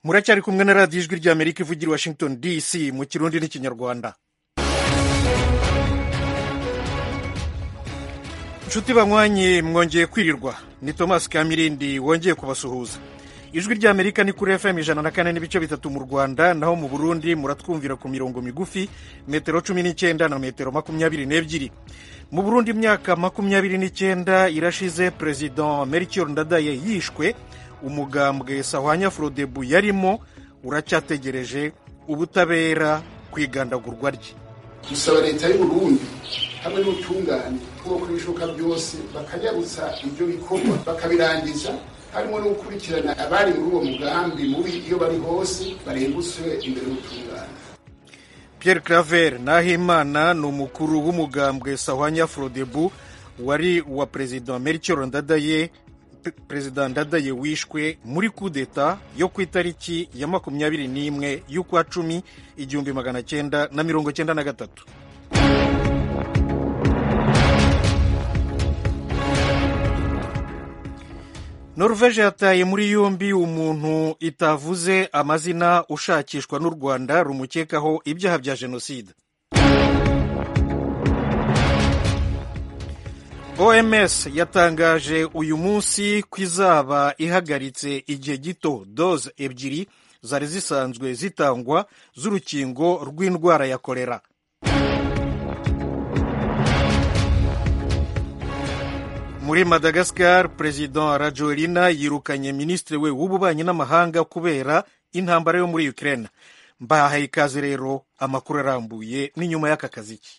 Muracyari kumwe na Radiyo Ijwi ry'Amerika ivugira i Washington DC mu Kirundi n'Ikinyarwanda. Inshuti banywanyi, mwongeye kwirirwa. Ni Thomas Kamirindi wongeye kubasuhuza. Ijwi ry'Amerika ni kuri FM 104.3 mu Rwanda, naho mu Burundi muratwumvira ku mirongo migufi, metero 19 na metero 22. Mu Burundi imyaka 29 irashize President Melchior Ndadaye yishwe. Umugambwe Sahwanya Frodebu yarimo uracyategereje ubutabera kwigandagurwa rye. Dusaba leta y'u Burundi hamwe n'ubutungane bwo ibishoboka byose bakanyarutsa ibyo bikorwa bakabirangiza, harimo no gukurikirana abari muri uwo mugambi mubi iyo bari hose barengutswe imbere y'ubutungane. Pierre Claver Nahimana ni umukuru w'umugambwe Sahwanya Frodebu wari uwa Perezida Melchior Ndadaye, Perezida Ndadaye wishwe muri kudeta yo ku itariki ya 21 y'ukwa 10 1993. Norvege yataye muri yombi umuntu itavuze amazina ushakishwa n'u Rwanda rumukekaho ibyaha bya jenoside. OMS yatangaje uyu munsi ko izaba ihagaritse igihe gito doze 2 zari zisanzwe zitangwa z'urukingo rw'indwara ya kolera. Muri Madagascar, President Rajoelina yirukanye minisitiri we w'ububanyi n'amahanga kubera intambara yo muri Ukraine. Mbahaye ikaze rero, amakuru arambuye ni nyuma y'aka kaziki.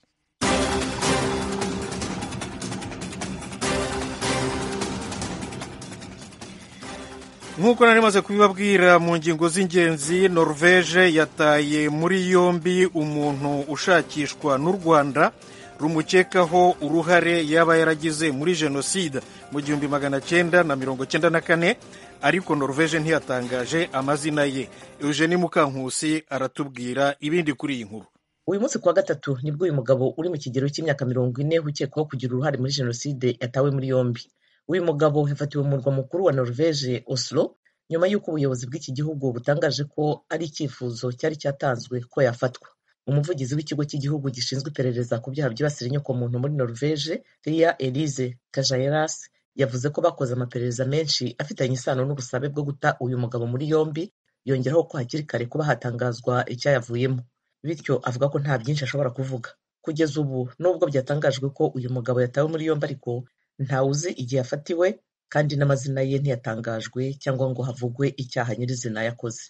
Nk'uko nari maze kubibabwira mu ngingo z'ingenzi, Norvege yataye muri yombi umuntu ushakishwa n'u Rwanda rumukekaho uruhare yaba yaragize muri jenoside mu 1994, ariko Norvege ntiyatangaje amazina ye. Eugenie Mukankusi aratubwira ibindi kuri iyi nkuru. Uyu munsi kuwa gatatu nibwo uyu mugabo uri mu kigero cy'imyaka 40 ukekwaho kugira uruhare muri jenoside yatawe muri yombi. Uyu mugabo yafatiwe mu murwa mukuru wa Norvege, Oslo, nyuma y'uko ubuyobozi bw'iki gihugu butangaje ko ari icyifuzo cyari cyatanzwe ko yafatwa. Umuvugizi w'ikigo cy'igihugu gishinzwe iperereza ku byaha byibasira inyokomuntu muri Norvege, Ria Elise Kajaeras, yavuze ko bakoze amaperereza menshi afitanye isano n'ubusabe bwo guta uyu mugabo muri yombi, yongeraho ko hakiri kare kuba hatangazwa icyayavuyemo. Bityo avuga ko nta byinshi ashobora kuvuga. Kugeza ubu nubwo byatangajwe ko uyu mugabo yatawe muri yombi, ariko ntawuzi igihe yafatiwe kandi n'amazina ye ntiyatangajwe cyangwa ngo havugwe icyaha nyirizina yakoze.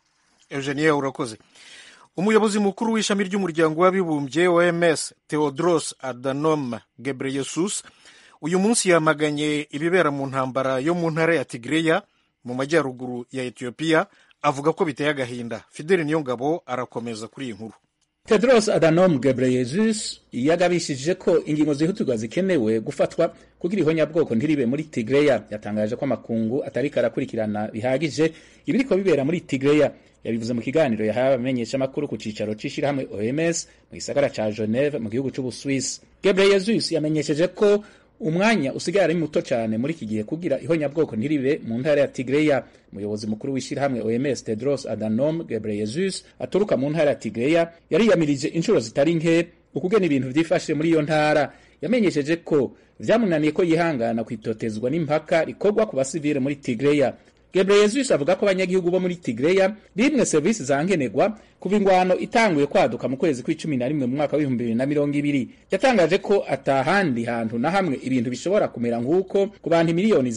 Eugenie, urakoze. Umuyobozi mukuru w'ishami ry'umuryango w'abibumbye OMS, Tedros Adhanom Ghebreyesus, uyu munsi yamaganye ibibera mu ntambara yo mu ntara ya Tigreya mu majyaruguru ya Ethiopia, avuga ko biteye agahinda. Fidel Niyongabo arakomeza kuri iyi nkuru. Tedros Adhanom Ghebreyesus yagabishije ko ingingo zihutirwa zikenewe gufatwa kugira ihonyabwoko ntiribe muri Tigreya. Yatangaje ko amakungu atariko arakurikirana bihagije ibiriko bibera muri Tigreya. Yabivuze mu kiganiro yahawe abamenyeshamakuru ku cicaro c'ishirahamwe OMS mu gisagara ca Geneve mu gihugu c'Ubuswisi. Ghebreyesus yamenyesheje ko umwanya usigaye ari muto cyane muri iki gihe kugira ihonyabwoko ntiribe mu ntara ya Tigreya. Umuyobozi mukuru w'ishirahamwe OMS Tedros Adhanom Ghebreyesus aturuka mu ntara ya Tigreya yariyamirije inshuro zitari nke ukugena ibintu vyifashe muri iyo ntara. Yamenyesheje ko vyamunaniye ko yihangana kwitotezwa n'impaka rikorwa ku basivile muri Tigreya. Ghebreyesus avuga ko abanyagihugu bo muri Tigreya bimwe serivisi za nkenerwa kuva ingwano itanguye kwaduka mu kwezi kw'icumi na rimwe mu mwaka w'2020. Yatangaje ko atahandi hantu na hamwe ibintu bishobora kumera nk'uko ku bantu 6 miliyoni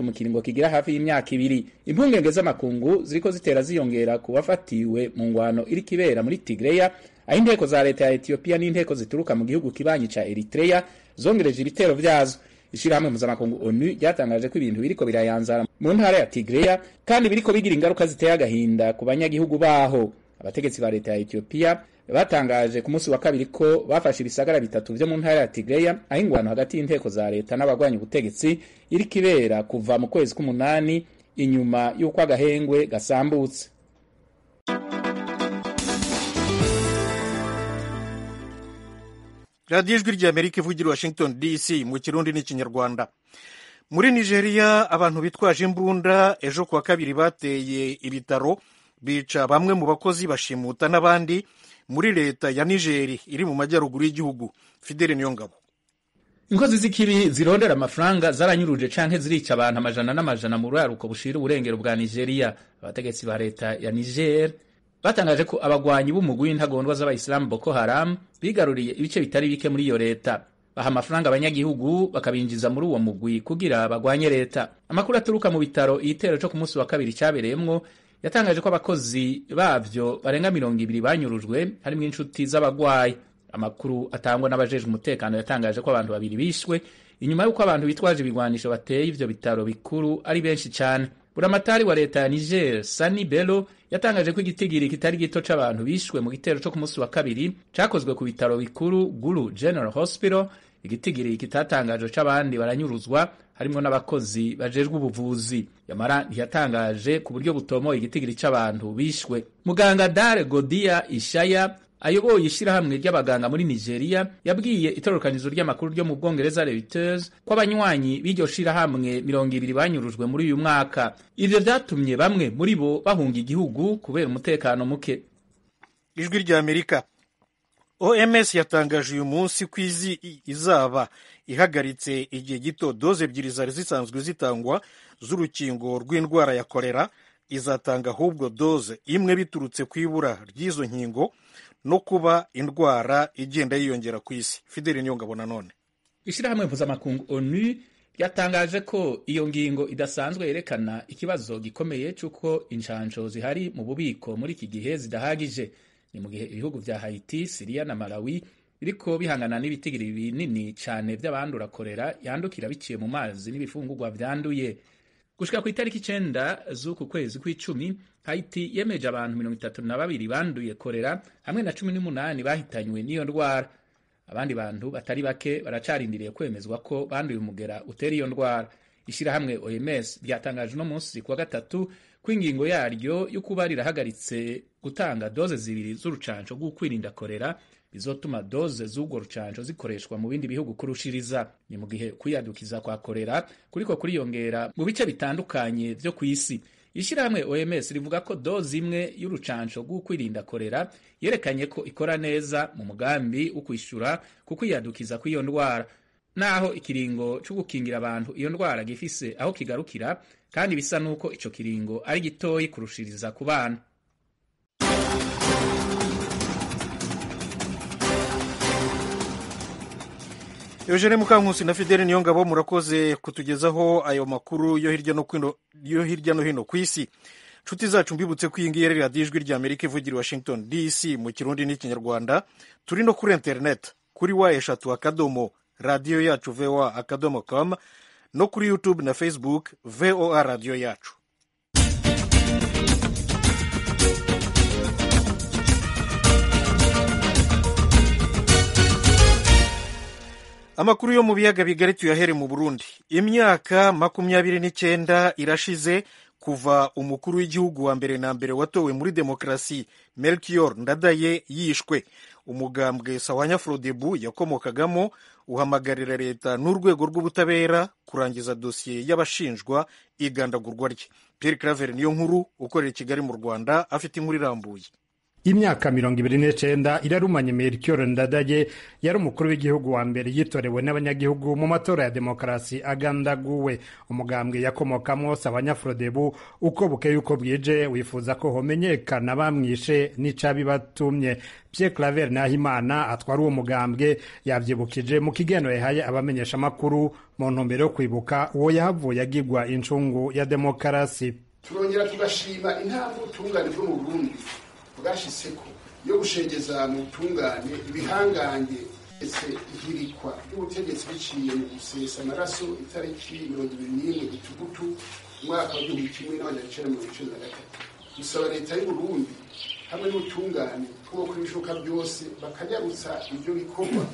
mu kiringo kigira hafi y'imyaka 2. Impungenge z'amakungu ziriko zitera ziyongera ku bafatiwe mu ngwano iriko ibera muri Tigreya, aho inteko za leta ya Ethiopia n'inteko zituruka mu gihugu kibanyi ca Eritrea zongereje ibitero vyazo. Ishirahamwe mpuzamakungu ONU ryatangaje ko ibintu biriko birayanzara mu ntara ya Tigreya kandi biriko bigira ingaruka ziteye agahinda ku banyagihugu baho. Abategetsi ba leta ya Ethiopia batangaje ku munsi wa kabiri ko bafashe ibisagara bitatu vyo mu ntara ya Tigreya, aho ingwano hagati y'inteko za leta n'abagwanya ubutegetsi iriko ibera kuva mu kwezi k'umunani inyuma y'uko agahengwe gasambutse. Radiyo Ijwi ry'Amerika ivugira i Washington DC mu Kirundi n'Ikinyarwanda. Muri Nigeria, abantu bitwaje imbunda ejo kuwa kabiri bateye ibitaro Bica bamwe mu bakozi, bashimuta n'abandi muri leta ya Nigeri iri mu majyaruguru y'igihugu. Fidele Niyongabo. Inkozi z'ikibi zirondera amafaranga zaranyuruje canke zirica abantu amajana n'amajana mu buraruko bushira uburengero bwa Nigeria. Abategetsi ba leta ya Niger batangaje ko abagwanyi b'umugwi w'intagondwa z'abayisilamu Boko Haram bigaruriye ibice bitari bike muri iyo leta, baha amafaranga abanyagihugu bakabinjiza muri uwo mugwi kugira bagwanye leta. Amakuru aturuka mu bitaro igitero co ku munsi wa kabiri cabereyemwo yatangaje ko abakozi bavyo barenga 20 banyurujwe, harimwo inshuti z'abagwayi. Amakuru atangwa n'abajejwe umutekano yatangaje ko abantu babiri bishwe inyuma y'uko abantu bitwaje ibigwanisho bateye ivyo bitaro bikuru ari benshi cane. Buramatari wa leta ya Niger, Sani Bello, yatangaje ko igitigiri kitari gito c'abantu bishwe mu gitero co ku munsi wa kabiri cakozwe ku bitaro bikuru Gulu General Hospital. Igitigiri kitatangajwe c'abandi baranyuruzwa, harimwo n'abakozi bajejwe ubuvuzi. Yamara ntiyatangaje ku buryo butomoye igitigiri c'abantu bishwe. Muganga Dare Godia Ishaya ayoboye ishirahamwe ry'abaganga muri Nigeria yabwiye itororokanizo ry'amakuru ryo mu Bwongereza Reuters ko abanywanyi b'iryo shirahamwe 20 banyurujwe muri uyu mwaka. Ivyo vyatumye bamwe muri bo bahunga igihugu kubera umutekano muke. Ijwi rya Amerika. OMS yatangaje uyu munsi ko izaba ihagaritse igihe gito doze ebyiri zari zisanzwe zitangwa z'urukingo rw'indwara ya kolera, izatanga ahubwo doze imwe biturutse ku ibura ry'izo nkingo no kuba indwara igenda yiyongera ku isi. Fidele Niyongabo nanone. Ishirahamwe mpuzamakungu ONU ryatangaje ko iyo ngingo idasanzwe yerekana ikibazo gikomeye c'uko incanco zihari mu bubiko muri iki gihe zidahagije. Ni mu gihe ibihugu vya Haiti, Syria na Malawi biriko bihangana n'ibitigiri binini cane vy'abandura kolera yandukira biciye mu mazi n'ibifungurwa vyanduye. Gushika ku itariki 9 z'uku kwezi kw'icumi, Haiti yemeje abantu 32 banduye kolera hamwe na 18 bahitanywe n'iyo ndwara. Abandi bantu batari bake baracarindiriye kwemezwa ko banduye umugera utera iyo ndwara. Ishirahamwe OMS ryatangaje uno munsi kuwa gatatu ko ingingo yaryo yo kuba rirahagaritse gutanga doze zibiri z'urucanco rw'ukwirinda kolera bizotuma doze z'urwo rucanco zikoreshwa mu bindi bihugu kurushiriza. Ni mu gihe kwiyadukiza kwa kolera kuriko kuriyongera mu bice bitandukanye vyo kw'isi. Ishirahamwe OMS rivuga ko doze imwe y'urucanco rw'ukwirinda kolera yerekanye ko ikora neza mu mugambi wo kwishura ku kwiyadukiza kw'iyo ndwara, naho ikiringo co gukingira abantu iyo ndwara gifise aho kigarukira, kandi bisa nuko ico kiringo ari gitoyi kurushiriza ku bana. Eugene Mukankusi na Fidele Niyongabo, murakoze kutugezaho ayo makuru yo hirya no hino ku isi. Nshuti zacu, mbibutse ko iyi ngiyi ari radiyo Ijwi rya Amerika ivugira i Washington DC mu Kirundi n'Ikinyarwanda. Turi no kuri internet kuri w radiyo yacu voa.com, no kuri YouTube na Facebook VOA radiyo yacu. Amakuru yo mu biyaga bigari tuyahere mu Burundi. Imyaka 29 irashize kuva umukuru w'igihugu wa mbere na mbere watowe muri demokarasi Melchior Ndadaye yishwe. Umugambwe Sawanya Frodebu yakomokagamo uhamagarira leta n'urwego rw'ubutabera kurangiza dosiye y'abashinjwa igandagurwa rye. Pierre Claver niyo nkuru ukorera i Kigali mu Rwanda afite inkuru irambuye. Imyaka 29 irarumanye Melchior Ndadaye yari umukuru w'igihugu wa mbere yitorewe n'abanyagihugu mu matora ya demokarasi agandaguwe. Umugambwe yakomokamwo Sawanya-Frodebu uko bukeye uko bwije wifuza ko homenyekana bamwishe n'icabibatumye. Pierre Claver Nahimana atwara uwo mugambwe yavyibukije mu kigeno yahaye abamenyeshamakuru mu ntumbero yo kwibuka uwo yahavuye agirwa incungu ya demokarasi. Turongera tugashima intambwe ubutungane bwo mu Burundi bwashitseko yo gushengeza mu butungane ibihangange ndetse ihirikwa ry'ubutegetsi biciye mu gusesa amaraso itariki 21 Gitugutu umwaka wa 1993. Gusaba leta y'u Burundi hamwe n'ubutungane ko gukora ibishoboka byose bakanyarutsa ibyo bikorwa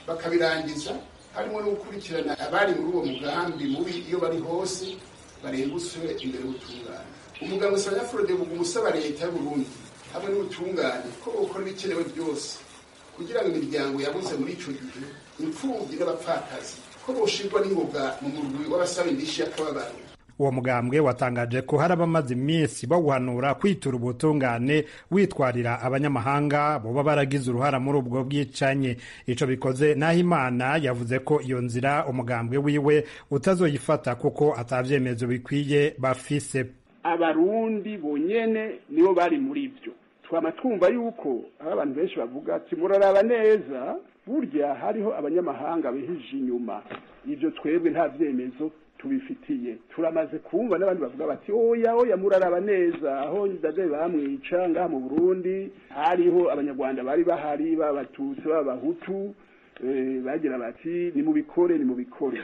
bakabirangiza, harimo no gukurikirana abari muri uwo mugambi mubi iyo bari hose barengutswe imbere y'ubutungane. Umugambwe Sawanya-Frodebu umusaba leta y'u Burundi hamwe n'ubutungane ko bukora ibikenewe byose kugira ngo imiryango yabuze muri ico gihe, imfuvyi n'abapfakazi, ko boshirwa n'ingoga mu murwi w'abasaba indishyi y'akababaro. Uwo mugambwe watangaje ko hari abamaze iminsi bawuhanura kwitura ubutungane witwarira abanyamahanga boba baragize uruhara muri ubwo bwicanyi. Ico bikoze, Nahimana yavuze ko iyo nzira umugambwe wiwe utazoyifata kuko atavyemezo bikwiye bafise. Abarundi bonyene nibo bari muri ibyo. Twama twumva yuko aho abantu benshi bavuga ati muraraba neza, burya hariho abanyamahanga bihije inyuma. Ibyo twebwe nta vyemezo tubifitiye. Turamaze kumva n'abandi bavuga bati oya oya, muraraba neza, aho Ndadaye bamwica ngaha mu Burundi hariho Abanyarwanda bari bahari, b'Abatutsi, b'Abahutu, bagira bati nimubikore, nimubikore.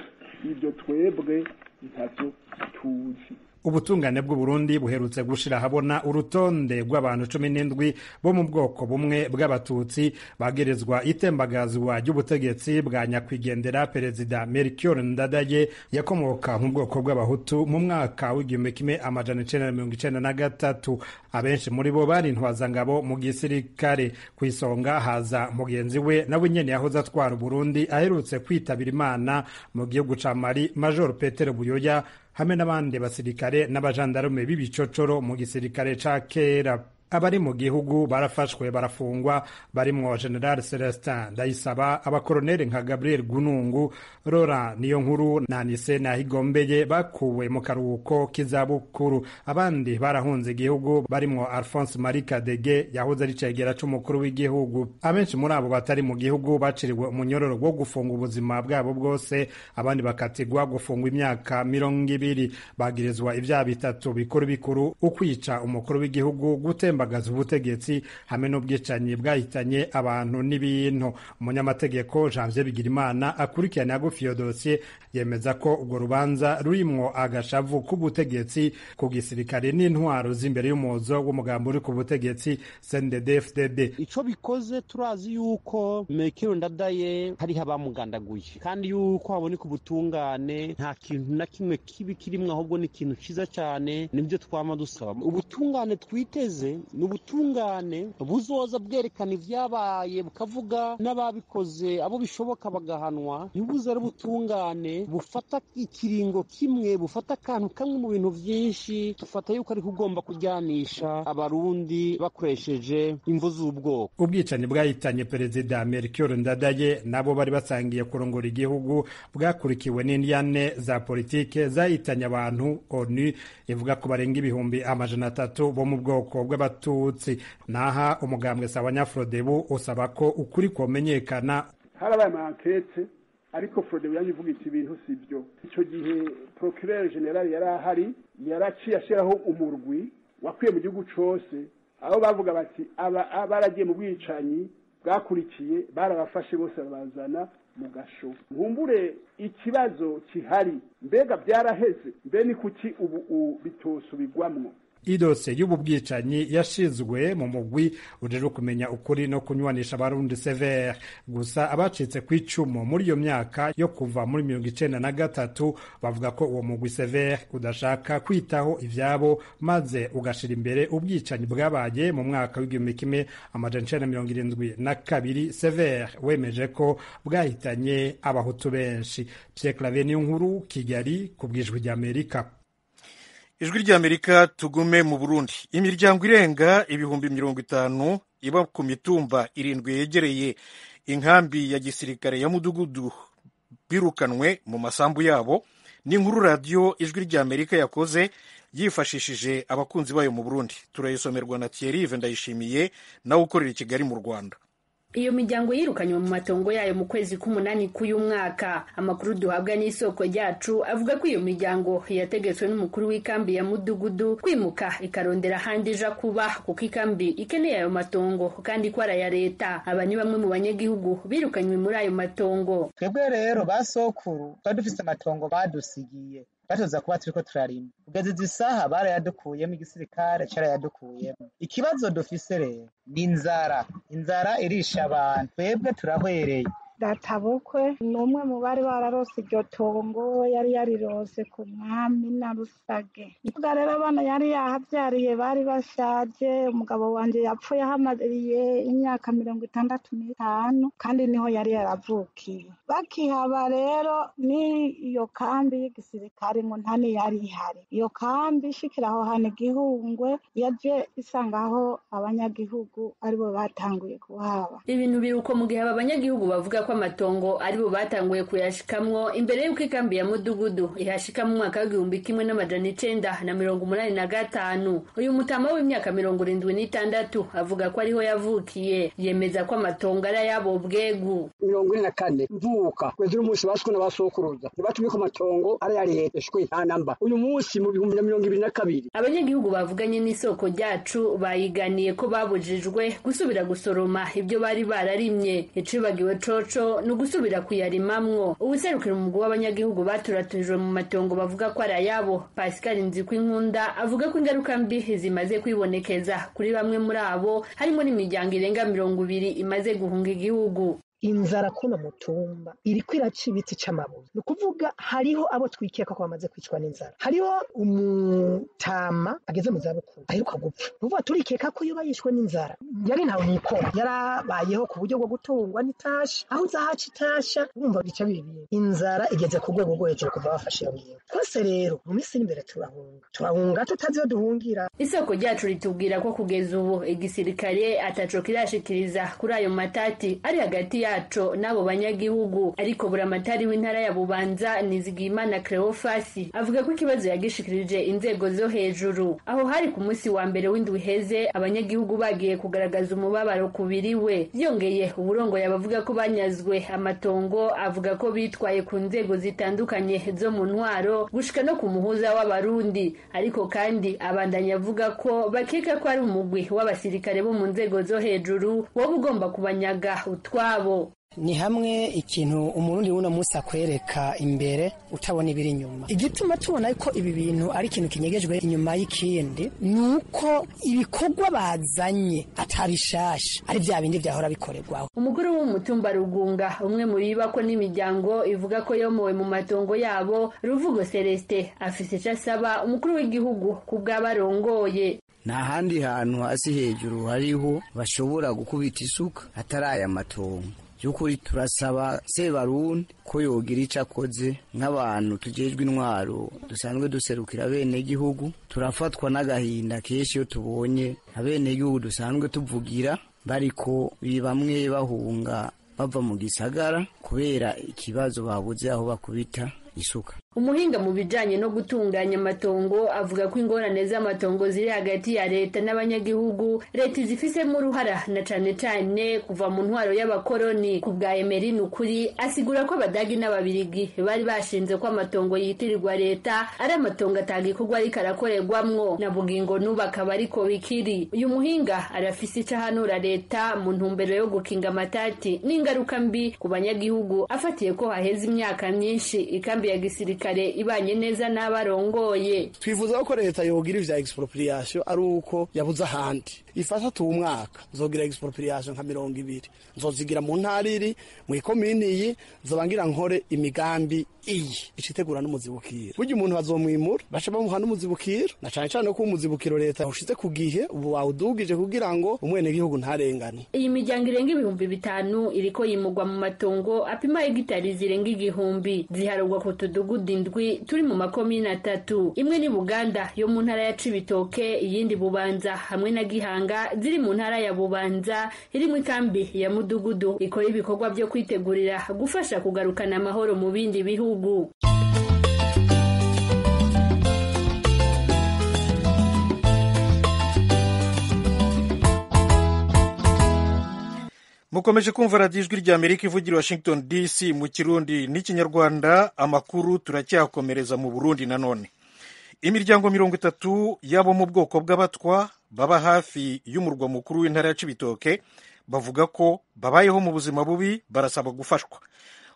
Ibyo twebwe ntavyo tuzi. Ubutungane bw'Uburundi buherutse gushira ahabona urutonde rw'abantu 17 bo mu bwoko bumwe bw'Abatutsi bagerezwa itembagazwa ry'ubutegetsi bwa nyakwigendera Perezida Melchior Ndadaye yakomoka mu bwoko bw'Abahutu mu mwaka w'1993. Abenshi muri bo bari intwazangabo mu gisirikare. Ku isonga haza mugenzi we nawe nyene yahoze atwara Uburundi aherutse kwitabira Imana mu gihugu ca Mali, Major Petero Buyoya, hamwe n'abandi basirikare n'abajandarume b'ibicocoro mu gisirikare ca kera. Abari mu gihugu barafashwe barafungwa, barimwo General Celestin Ndayisaba, abakoroneli nka Gabriel Gunungu, Laurent Niyonkuru na Anise Nahigombeye bakuwe mu karuhuko k'izabukuru. Abandi barahunze igihugu, barimwo Alphonse Marie Kadege yahoze ari cegera c'umukuru w'igihugu. Abenshi muri abo batari mu gihugu baciriwe umunyororo wo gufunga ubuzima bwabo bwose, abandi bakatigwa gufungwa imyaka 20. Bagirizwa ibyaha bitatu bikuru bikuru: ukwica umukuru w'igihugu, gutembagaza ubutegetsi hamwe n'ubwicanyi bwahitanye abantu n'ibintu. Umunyamategeko Janvier Bigirimana akurikirana hagufi iyo dosiye yemeza ko urwo rubanza rurimwo agashavu k'ubutegetsi ku gisirikare n'intwaro z'imbere y'umuzo w'umugambi uri ku butegetsi CNDD-FDD. Ico bikoze, turazi yuko Melchior Ndadaye hariho abamugandaguye, kandi yuko haboneka ubutungane nta kintu na kimwe kibi kirimwo, ahubwo ni ikintu ciza cane. Nibyo twama dusaba. Ubutungane twiteze ni ubutungane buzoza bwerekana ivyabaye, bukavuga n'ababikoze, abo bishoboka bagahanwa. Ntibuze ari ubutungane bufata ikiringo kimwe, bufata akantu kamwe mu bintu vyinshi. Dufata yuko ariko ugomba kuryanisha Abarundi bakoresheje imvo z'ubwoko. Ubwicanyi bwahitanye Perezida Melchior Ndadaye nabo bari basangiye kurongora igihugu bwakurikiwe n'indyane za politike zahitanye abantu ONU ivuga ko barenga 300,000 bo mu bwoko bw'Abatutsi. Naha umugambwe Sawanya Frodebu usaba ko ukuri komenyekana. Harabaye ama enquêtes, ariko Frodebu yaje iti ibintu si byo. Icyo gihe procureur général yari ahari, yaraciye ashyiraho umurwi wakwiye mu gihugu cose, aho bavuga bati aba baragiye mu bwicanyi bwakurikiye, barabafashe bose babazana mu gasho. Nkumbure ikibazo kihari, mbega byaraheze? Mbe ni kuki ubu bitosubirwamwo? Idosiye y'ubu bwicanyi yashizwe mu mugwi ujejwe kumenya ukuri no kunywanisha Abarundi, CVR. Gusa abacitse ku icumu muri iyo myaka yo kuva muri 93 bavuga ko uwo mugwi CVR udashaka kwitaho ivyabo, maze ugashira imbere ubwicanyi bwabaye mu mwaka w'1972, CVR wemeje ko bwahitanye Abahutu benshi. Pierre Claver Niyonkuru, Kigali, ku bw'Ijwi ry'Amerika. Ijwi ry'Amerika. Tugume mu Burundi. Imiryango irenga 50,000 iba ku mitumba irindwi yegereye inkambi ya gisirikare ya Mudugudu birukanwe mu masambu yabo. Ni inkuru radiyo Ijwi ry'Amerika yakoze yifashishije abakunzi bayo mu Burundi. Turayisomerwa na Thierry Ndayishimiye, nawe ukorera i Kigali mu Rwanda. Iyo miryango yirukanywe mu matongo yayo mu kwezi k'umunani k'uyu mwaka. Amakuru duhabwa n'isoko ryacu avuga ko iyo miryango yategetswe n'umukuru w'ikambi ya Mudugudu kwimuka ikarondera ahandi ija kuba, kuko ikambi ikeneye ayo matongo kandi ko ari aya leta. Aba ni bamwe mu banyagihugu birukanywe muri ayo matongo. Twebwe rero basokuru twari dufise amatongo badusigiye, batuza kuba turiko turarima. Kugeza izi saha barayadukuyemo, igisirikare carayadukuyemo. Ikibazo dufise rero ni inzara. Inzara irisha abantu, twebwe turahwereye. Databukwe ni umwe mu bari bararose iryo tongo, yari yarirose ku mwami na Rusage. Ubwo rero abana yari yahabyariye bari bashaje. Umugabo wanje yapfuye ahamariye imyaka 65, kandi niho yari yaravukiye. Bakihaba rero n'iyo kambi y'igisirikare ngo nta niyari ihari. Iyo kambi ishikira aho hantu Igihungwe yaje isangaho abanyagihugu aribo batanguye kuhaba. Ibintu biruko mu gihe aba banyagihugu bavuga ko amatongo aribo batanguye kuyashikamwo imbere y'uko ikambi ya Mudugudu ihashika mu mwaka w'1985. Uyu mutama w'imyaka 76 avuga ko ariho yavukiye, yemeza ko amatongo ari ayabo bwegu. 44 mvuka kwezi umunsi baswe n'abasokuruza ntibatumye ko amatongo ari aya leta shwe nta namba. Uyu munsi mu 2022 abanyagihugu bavuganye n'isoko ryacu bayiganiye ko babujijwe gusubira gusoroma ibyo bari bararimye. Icibagiwe coco ni ugusubira kuyarimamwo. Uwuserukira umugwi w'abanyagihugu baturaturijwe mu matongo bavuga ko ari ayabo, Pascal Nzikwinkunda, avuga ko ingaruka mbi zimaze kwibonekeza kuri bamwe muri abo, harimo n'imiryango irenga 20 imaze guhunga igihugu. Inzara kuno mutumba iriko iraca ibiti c'amabuye, ni ukuvuga hariho abo twikeka ko bamaze kwicwa n'inzara, hariho umutama ageze mu zabukuru aheruka gupfa, ni ukuvuga turikeka ko yoba yishwe n'inzara. Yari ntawe nikora, yarabayeho ku buryo bwo gutungwa n'itasha, aho uzahaca itasha urumva bica bibi. Inzara igeze ku rwego rwo hejuru kuva bafashe iyo ngingo. Twese rero mu minsi iri imbere turahunga tutazi iyo duhungira. Isoko ryacu ritubwira ko kugeza ubu igisirikare ataco kirashikiriza kuri ayo matati ari hagati yaco n'abo banyagihugu, ariko buramatari w'intara ya Bubanza Nizigiyimana Cleophas avuga ko ikibazo yagishikirije inzego zo hejuru. Aho hari ku munsi wa mbere w'indwi iheze abanyagihugu bagiye kugaragaza umubabaro kubiriwe. Yongeye uburongoye abavuga ko banyazwe amatongo avuga ko bitwaye ku nzego zitandukanye zo mu ntwaro gushika no ku muhuza w'abarundi, ariko kandi abandanya avuga ko bakeka ko ari umugwi w'abasirikare bo mu nzego zo hejuru woba ugomba kubanyaga utwabo. Ni hamwe ikintu umurundi w'uno munsi akwereka imbere utabona ibiri inyuma. Igituma tubona ko ibi bintu ari ikintu kinyegejwe inyuma y'ikindi ni uko ibikorwa bazanye atabishasha, ari bya bindi byahora bikorerwaho. Umukuru w'umutumba Rugunga, umwe mu bibako n'imiryango ivuga ko yomowe mu matongo yabo, Ruvugo Celestin, afise ico asaba umukuru w'igihugu kubw'abarongoye. Nta handi hantu hasi hejuru hariho bashobora gukubita isuka atari aya matongo. By'ukuri turasaba Sebarundi ko yogira ico akoze nk'abantu tujejwe intwaro dusanzwe duserukira abenegihugu. Turafatwa n'agahinda kenshi iyo tubonye abenegihugu dusanzwe tuvugira bariko bamwe bahunga bava mu gisagara kubera ikibazo babuze aho bakubita isuka. Umuhinga mu bijanye no gutunganya amatongo avuga ko ingorane z'amatongo ziri hagati ya leta n'abanyagihugu leta izifisemo uruhara, na cane cane kuva mu ntwaro y'abakoroni. Ku bwa Emery Nukuri asigura ko abadagi n'ababirigi bari bashinze ko amatongo yitirirwa leta ari amatongo atagikorwa ariko arakorerwamwo, na bugingo n'ubu akaba ariko bikiri. Uyu muhinga arafise ico ahanura leta mu ntumbero yo gukinga amatati n'ingaruka mbi ku banyagihugu, afatiye ko haheze imyaka myinshi ikambi ya gisirikare ibanye neza n'abarongoye. Twifuza ko leta yogira ivya expropriation ari uko yabuze ahandi ifasha tu umwaka nzogira expropriation nka 20 nzozigira mu ntara iri mu ikomini iyi, nzobangira nkore imigambi iyi icitegura n'umuzibukiro. Burya umuntu bazomwimura baca bamuha n'umuzibukiro, na cane cane ko umuzibukiro leta ushize ku gihe ubu wawudugije kugira ngo umwene gihugu ntarengane. Iyi miryango irenga 5000 iriko yimugwa mu matongo apima hegitari zirenga 1000, ziharugwa ku tudugudu 7 turi mu makomine 3, imwe ni Buganda yo mu ntara ya Cibitoke, iyindi Bubanza hamwe na Gihanga ziri mu ntara ya Bubanza iri mu ikambi ya Mudugudu ikora ibikorwa byo kwitegurira gufasha kugarukana amahoro mu bindi bihugu. Mukomeje kumva radiyo Ijwi rya Amerika ivugira Washington DC mu Kirundi n'Ikinyarwanda. Amakuru turacyakomereza mu Burundi nanone. Imiryango 30 y'abo mu bwoko bw'abatwa baba hafi y'umurwa mukuru w'intara ya Cibitoke bavuga ko babayeho mu buzima bubi, barasaba gufashwa.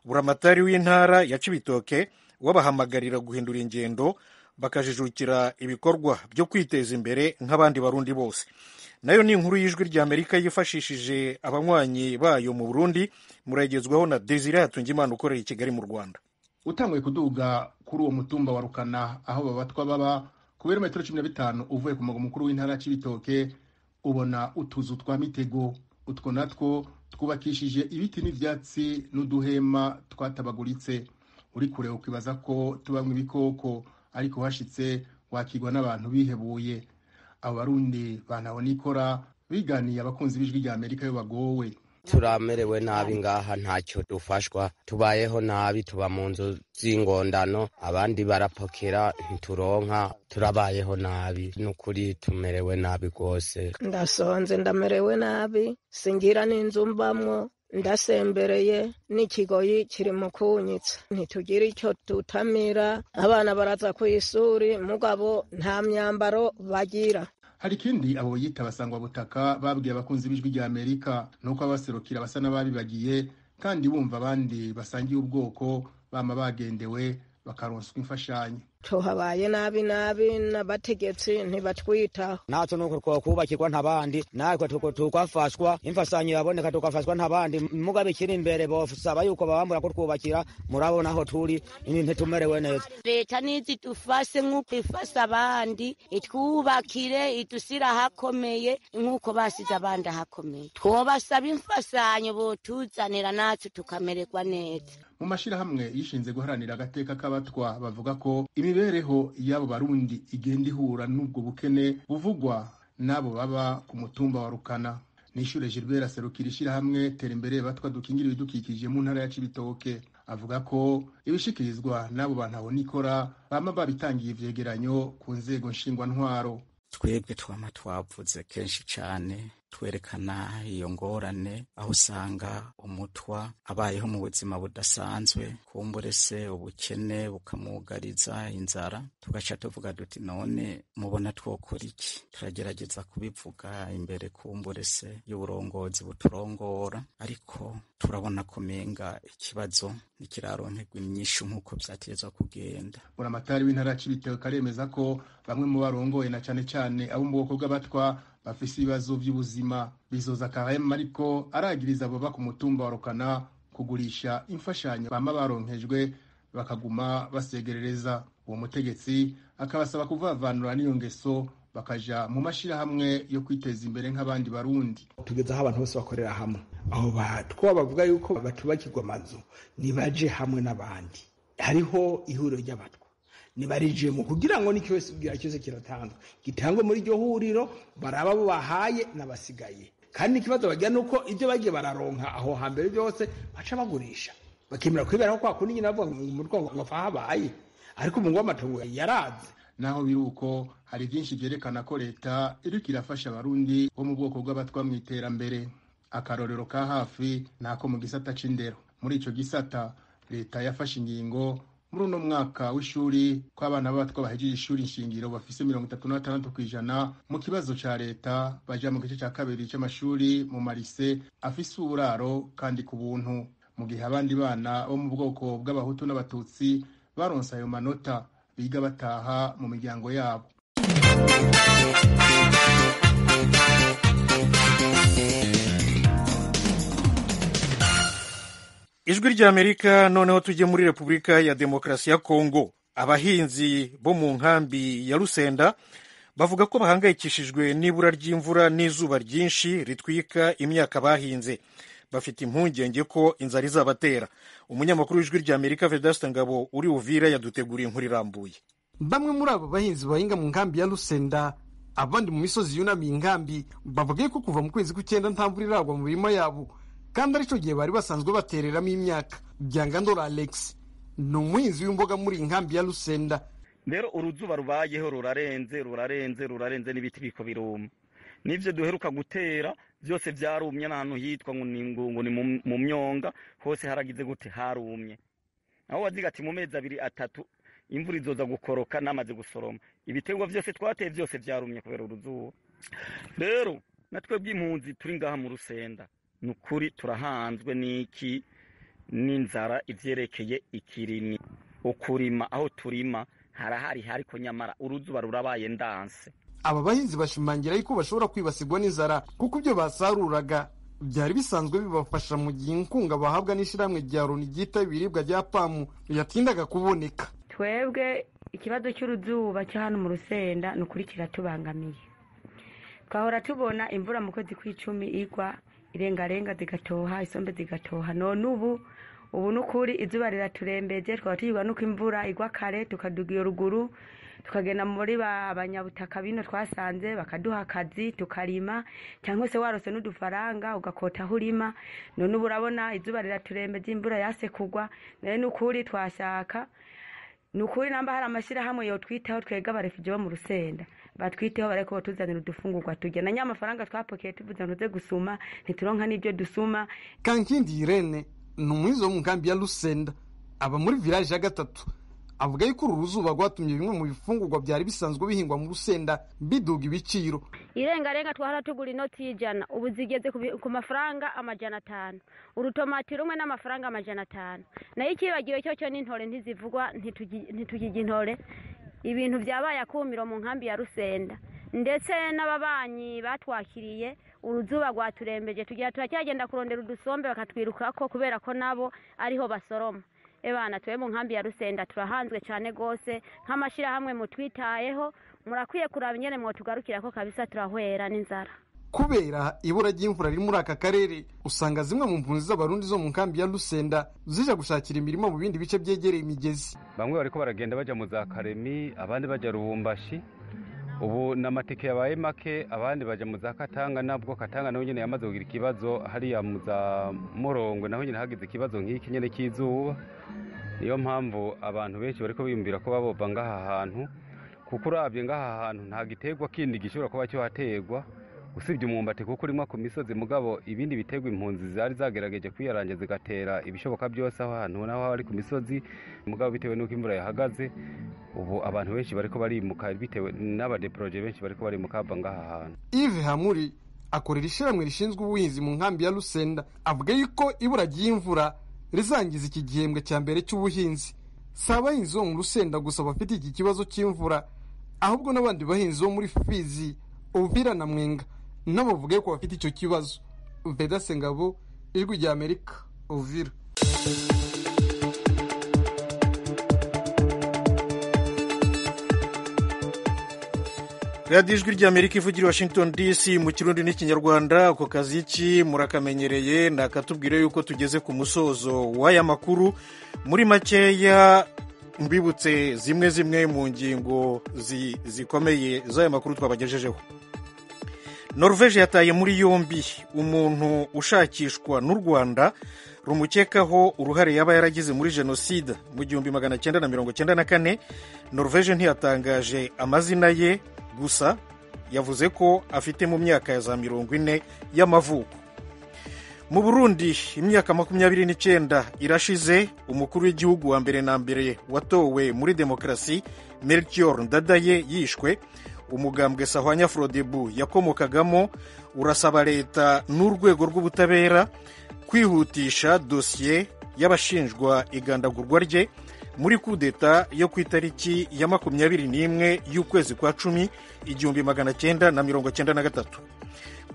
Buramatari w'intara ya Cibitoke wabahamagarira guhindura ingendo bakajijukira ibikorwa byo kwiteza imbere nk'abandi Barundi bose. Nayo ni inkuru y'Ijwi ry'Amerika yifashishije abanywanyi bayo mu Burundi, muragezwaho na Desire Hatungimana ukorera i Kigali mu Rwanda. Utanguye kuduga kuri uwo mutumba wa Rukana aho babatwa baba ku birometero 15 uvuye ku mugwa mukuru w'intara Cibitoke, ubona utuzu twa mitego. Utwo natwo twubakishije ibiti n'ivyatsi n'uduhema twatabaguritse. Uri kure ukibaza ko tubamwe ibikoko, ariko hashitse wakigwa n'abantu bihebuye. Abo Barundi bantahonikora biganiye abakunzi b'Ijwi rya Amerika yo bagowe. Turamerewe nabi ngaha, ntacyo dufashwa, tubayeho nabi, tuba mu nzu z'ingondano, abandi barapokera ntituronka, turabayeho nabi n'ukuri, tumerewe nabi rwose. Ndasonze, ndamerewe nabi, singira n'inzu mbamwo, ndasembereye n'ikigoyi kiri mu kunyitsa, ntitugira icyo tutamira, abana baraza ku ishuri mugabo nta myambaro bagira. Hari ikindi abo yita basangwa butaka babwiye abakunzi b'Ijwi rya Amerika, nuko abaserukira basa n'ababibagiye kandi bumva abandi basangiye ubwoko bama bagendewe bakaronswa imfashanyo. Tuhabaye nabi nabi, n'abategetsi ntibatwitaho. Natwe nuko twakubakirwa ntabandi, natwe tukafashwa imfashanyo yaboneka tukafashwa ntabandi, mugabe ikiri imbere bosaba yuko babambura ko twubakira. Murabona aho turi ntitumerewe neza. Leta nizidufashe nk'uko ifasha abandi, itwubakire, idusire ahakomeye nk'uko basize abandi ahakomeye. Twobasaba imfashanyo botuzanira natwe tukamererwa neza. Mu mashirahamwe yishinze guharanira agateka k'abatwa bavuga ko imibereho y'abo Barundi igenda ihura n'ubwo bukene buvugwa n'abo baba ku mutumba wa Rukana. Nishure Gilbert aserukira ishirahamwe Tera Imbere Batwa Dukingira Ibidukikije mu ntara ya Cibitoke, avuga ko ibishikirizwa n'abo bantu abonikora bama babitangiye ivyegeranyo ku nzego nshingwantwaro. Twebwe twama twavuze kenshi cane twerekana iyo ngorane, aho usanga umutwa abayeho mu buzima budasanzwe, kumbure se ubukene bukamugariza, inzara. Tugaca tuvuga duti none mubona twokora iki? Turagerageza kubivuga imbere kumbure se y'uburongozi buturongora, ariko turabona ko menga ikibazo ntikiraronkerwa inyishu nk'uko vyategerezwa kugenda. Buramatari w'intara Cibitoke aremeza ko bamwe mu barongoye na cane cane abo mu bwoko bw'abatwa bafise ibibazo by'ubuzima. Bizoza Karem ariko aragiriza abo ku mutumba wa Rukana kugurisha imfashanyo bama baronkejwe bakaguma basegerereza. Uwo mutegetsi akabasaba kuvavanura n'iyo ngeso bakaja mu mashirahamwe yo kwiteza imbere nk'abandi Barundi. Tugeze aho abantu bose bakorera hamwe, aho batwa bavuga yuko batubakirwa amazu nibaje hamwe n'abandi. Hariho ihuriro ry'abatwa, nibarijemo kugira ngo n'ikibazo cyose kiratanzwe gitangwe muri iryo huriro, baraba abo bahaye n'abasigaye. Kandi ikibazo bagira nuko ibyo bagiye bararonka aho hambere byose baca bagurisha, bakemera kwiberaho kwa kundi nyine bavuga ngo umutwa ngo habaye, ariko umungu w'amatongo yaraze. Naho biruko hari byinshi byerekana ko leta iriko irafasha Abarundi bo mu bwoko bw'abatwa mu iterambere. Akarorero ka hafi nako mu gisata c'indero. Muri ico gisata leta yafashe ingingo muri uno mwaka w'ishuri ko abana b'abatwa bahejeje ishuri nshingiro bafise 36% mu kibazo ca leta baja mu gice ca kabiri c'amashuri mu marise afise uburaro kandi ku buntu, mu gihe abandi bana bo mu bwoko bw'abahutu n'abatutsi baronse ayo manota biga bataha mu miryango yabo. Ijwi ry'Amerika. Noneho tujye muri Repubulika ya Demokarasi ya Kongo. Abahinzi bo mu nkambi ya Rusenda bavuga ko bahangayikishijwe n'ibura ry'imvura n'izuba ryinshi ritwika imyaka bahinze. Bafite impungenge ko inzara izabatera. Umunyamakuru w'Ijwi ry'Amerika Vedaste Ngabo uri Uvira yaduteguriye inkuru irambuye. Bamwe muri abo bahinzi bahinga mu nkambi ya Rusenda, abandi mu misozi yunamiye inkambi, bavuga ko kuva mu kwezi kw'icyenda nta mvura iragwa mu mirima yabo, kandi aricyo gihe bari basanzwe batereramo imyaka. Byangandora Alex ni umuhinzi w'imboga muri inkambi ya Rusenda. Rero uruzuba rubayeho rurarenze rurarenze rurarenze, n'ibiti biko biruma, n'ivyo duheruka gutera byose byarumye. N'ahantu hitwa ngo ni mu myonga hose haragize gute, harumye. Aho waziga ati mu mezi abiri atatu imvura izoza gukoroka, namaze gusoroma ibiterwa byose twateye byose byarumye kubera uruzuba. Rero natwe bw'impunzi turi ngaha mu Rusenda, nukuri turahanzwe n'iki, n'inzara ivyerekeye ikirimi, ukurima aho turima Harahari hariko nyamara uruzuba rurabaye ndanse. Aba bahinzi bashimangira yuko bashobora kwibasirwa n'inzara kuko ibyo basaruraga byari bisanzwe bibafasha mu gihe inkunga bahabwa n'ishyirahamwe rya Loni ryita ibiribwa rya PAM yatindaga kuboneka. Twebwe ikibazo cy'uruzuba cyo hano mu Rusenda ni ukuri kiratubangamiye. Twahora tubona imvura mu kwezi kw'icumi igwa irengarenga zigatoha, isombe zigatoha. None ubu n'ukuri izuba riraturembeje, twaba tugirwa n'uko imvura igwa kare tukaduga iyo ruguru tukagenda muri ba banyabutaka bino twasanze bakaduha akazi tukarima, cyangwa se warose n'udufaranga ugakota aho urima. None ubu urabona izuba riraturembeje, imvura yase kugwa. Nayo n'ukuri twashaka nukuri namba hari amashyirahamwe yotwitaho twega abarefugee bo mu Rusenda batwiteho bareko batuzanira udufungurwa turya, na nyamafaranga twapokeye tuvuze ngo tuze gusuma ntituronka n'ibyo dusuma. Kankindi Irene ni umuhinzi wo mu nkambi ya Rusenda aba muri village ya gatatu, avuga yuko uru ruzuba rwatumye bimwe mu bifungurwa byari bisanzwe bihingwa mu Rusenda biduga ibiciro. Irengarenga twahora tugura inoti y'ijana ubu zigeze ku mafaranga 500, urutomati rumwe n'amafaranga 500. Nayo ikibagiwe cyo n'intore ntizivugwa, ntitukiga intore. Ibintu byabaye akumiro mu nkambi ya Rusenda, ndetse n'ababanyi batwakiriye uruzuba rwaturembeje, tugira turacyagenda kurondera udusombe bakatwirukako kubera ko nabo ariho basoroma. Ebana tuwe mu nkambi ya Rusenda turahanzwe cyane gose, nk'amashirahamwe mutwitayeho murakwiye kuraba ingene mwotugarukira ko kabisa, turahwera n'inzara. Kubera ibura ry'imvura riri muri aka karere, usanga zimwe mu mpunzi z'abarundi zo mu nkambi ya Rusenda zija gushakira imirimo mu bindi bice byegereye imigezi. Bamwe bariko baragenda baja mu za Karemi, abandi baja Rubumbashi. Ubu n'amatike yabaye make, abandi baja mu za Katanga, nabwo Katanga naho nyene yamaze kugira ikibazo, hariya mu za Murongwe naho nyene hagize ikibazo nk'iki nyene cy'izuba. Niyo mpamvu abantu benshi bariko biyumvira ko babova ngaha hantu, kuko uravye ngaha hantu nta giterwa kindi gishobora kuba cyohaterwa usibye umwumbati kuko urimo ku misozi. Mugabo ibindi biterwa impunzi zari zagerageje kwiyaranja zigatera ibishoboka byose aho hantu naho ari ku misozi, mugabo bitewe n'uko imvura yahagaze ubu abantu benshi bariko barimuka, bitewe n'abadeproje benshi bariko barimuka bava ngaha hantu. Yves Hamuri akorera ishyirahamwe rishinzwe ubuhinzi mu nkambi ya Rusenda, avuga yuko ibura ry'imvura rizangiza iki gihembwe cya mbere cy'ubuhinzi. Si abahinzi bo mu Rusenda gusa bafite iki kibazo cy'imvura, ahubwo n'abandi bahinzi bo muri Fizi, Uvira na Mwenga nabo bavuga ko bafite icyo kibazo. Veda Sengabo, Ijwi rya Amerika, Uvira. Radiyo Ijwi ry'Amerika ivugira i Washington DC mu Kirundi n'Ikinyarwanda. Ako kazi murakamenyereye, nakatubwire yuko tugeze ku musozo w'aya makuru. Muri makeya mbibutse zimwe mu ngingo zikomeye z'aya makuru twabagejejeho. Norvège yataye muri yombi umuntu ushakishwa n'u Rwanda rumukekaho uruhare yaba yaragize muri jenoside mu 1994. Norvège ntiyatangaje amazina ye, gusa yavuze ko afite mu myaka ya za 40 y'amavuko. Mu Burundi imyaka 29 irashize umukuru w'igihugu wa mbere na mbere watowe muri demokarasi Melchior Ndadaye yishwe. Umugambwe Sahwanya Frodebu yakomokagamo urasaba leta n'urwego rw'ubutabera kwihutisha dosiye y'abashinjwa igandagurwa rye muri kudeta yo ku itariki ya 21 y'ukwezi kwa 10 1993.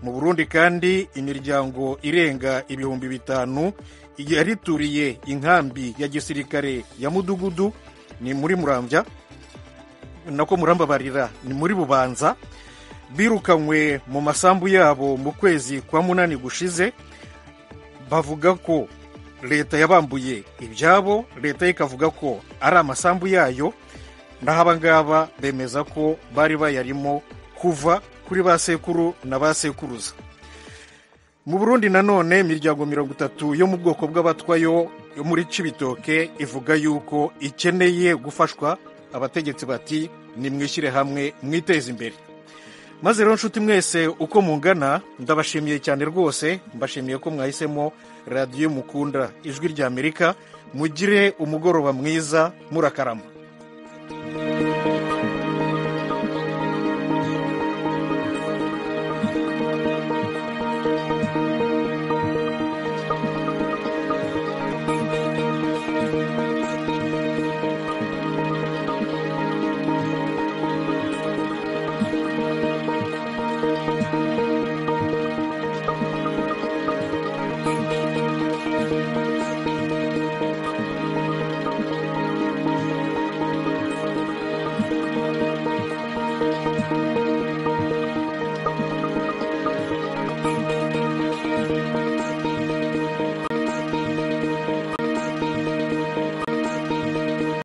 Mu Burundi kandi imiryango irenga 5000 yarituriye inkambi ya gisirikare ya Mudugudu ni muri Muramvya, nako murambabarira ni muri Bubanza, birukanywe mu masambu yabo mu kwezi kwa 8 gushize. Bavuga ko leta yabambuye ibyabo, leta ikavuga ko ari amasambu yayo, naho abangaba bemeza ko bari bayarimo kuva kuri ba sekuru na ba sekuruza. Mu Burundi nanone imiryango 30 yo mu bwoko bw'abatwa yo muri Cibitoke ivuga yuko ikeneye gufashwa. Abategetsi bati nimwishyire hamwe mwiteze imbere. Maze rero nshuti mwese uko mungana ndabashimiye cyane rwose, mbashimiye ko mwahisemo radiyo mukunda Ijwi ry'Amerika. Mugire umugoroba mwiza, murakarama.